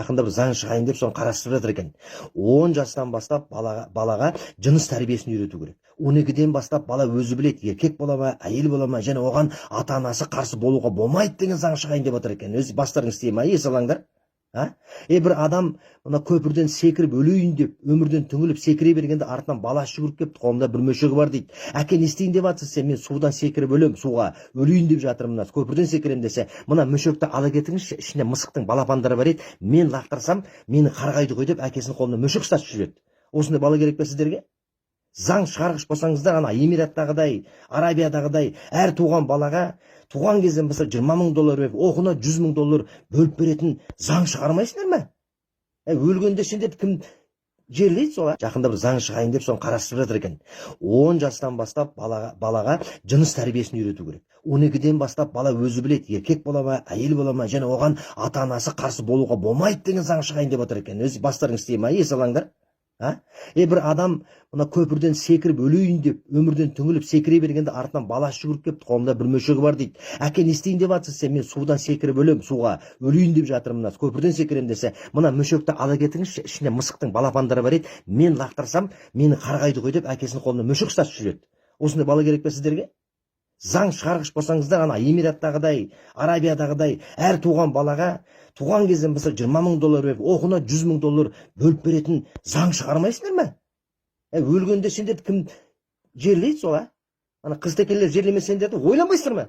Жақында бір заң шығайын деп, соны қарастырып жатыр екен. 10 жастан бастап балаға жыныс тәрбиесін үйрету керек. 12-ден бастап бала өзі біледі, еркек бола ма, әйел бола ма, және оған ата анасы қарсы болуға болмайды деген заң шығайын деп отыр екен. Өз бастарың істей ма, ес алаңдар, а? Е, бір адам мына көпірден секіріп өлейін деп, өмірден түңіліп секіре бергенде, артынан баласы жүгіріп келіпті. Қолында бір мөшегі бар дейді. «Әке, не істейін деп жатырсыз сен?» «Мен судан секіріп өлемін, суға өлейін деп жатырмын, мына көпірден секіремін», – десе, «Мына мөшекті ала кетіңізші, ішінде мысықтың балапандары бар еді, мен лақтырсам, мені қарғайды ғой», – деп, әкесінің қолына мөшек ұстатып жіберді. Осындай бала керек пе сіздерге? Заң шығарғыш болсаңыздар, ана Эмираттағыдай, Арабиядағыдай әр туған балаға туған кезден бастап 20 000 доллар беріп, оқуына 100 000 доллар бөліп беретін заң шығармайсыңдар ма? Ә, өлгенде сендерді кім жерлейді сол, а? Жақында бір заң шығайын деп, соны қарастырып жатыр екен. 10 жастан бастап балаға жыныс тәрбиесін үйрету керек. 12-ден бастап бала өзі біледі, еркек бола ма, әйел бола ма, және оған ата анасы қарсы болуға болмайды деген заң шығайын деп отыр екен. Өз бастарың істей ма, ес алаңдар, а? Е, бір адам мына көпірден секіріп өлейін деп, өмірден түңіліп секіре бергенде, артынан баласы жүгіріп келіпті. Қолында бір мөшегі бар дейді. «Әке, не істейін деп жатырсыз сен?» «Мен судан секіріп өлемін, суға өлейін деп жатырмын, мына көпірден секіремін», – десе, «Мына мөшекті ала кетіңізші, ішінде мысықтың балапандары бар еді, мен лақтырсам, мені қарғайды ғой», – деп, әкесінің қолына мөшек ұстатып жіберді. Осындай бала керек пе сіздерге? Заң шығарғыш болсаңыздар, ана Эмираттағыдай, Арабиядағыдай әр туған балаға туған кезден бастап 20 000 доллар беріп, оқуына 100 000 доллар бөліп беретін заң шығармайсыңдар ма? Ә, өлгенде сендерді кім жерлейді сол, а? Ана қызтекелер жерлемесе, сендерді ойланбайсыздар ма?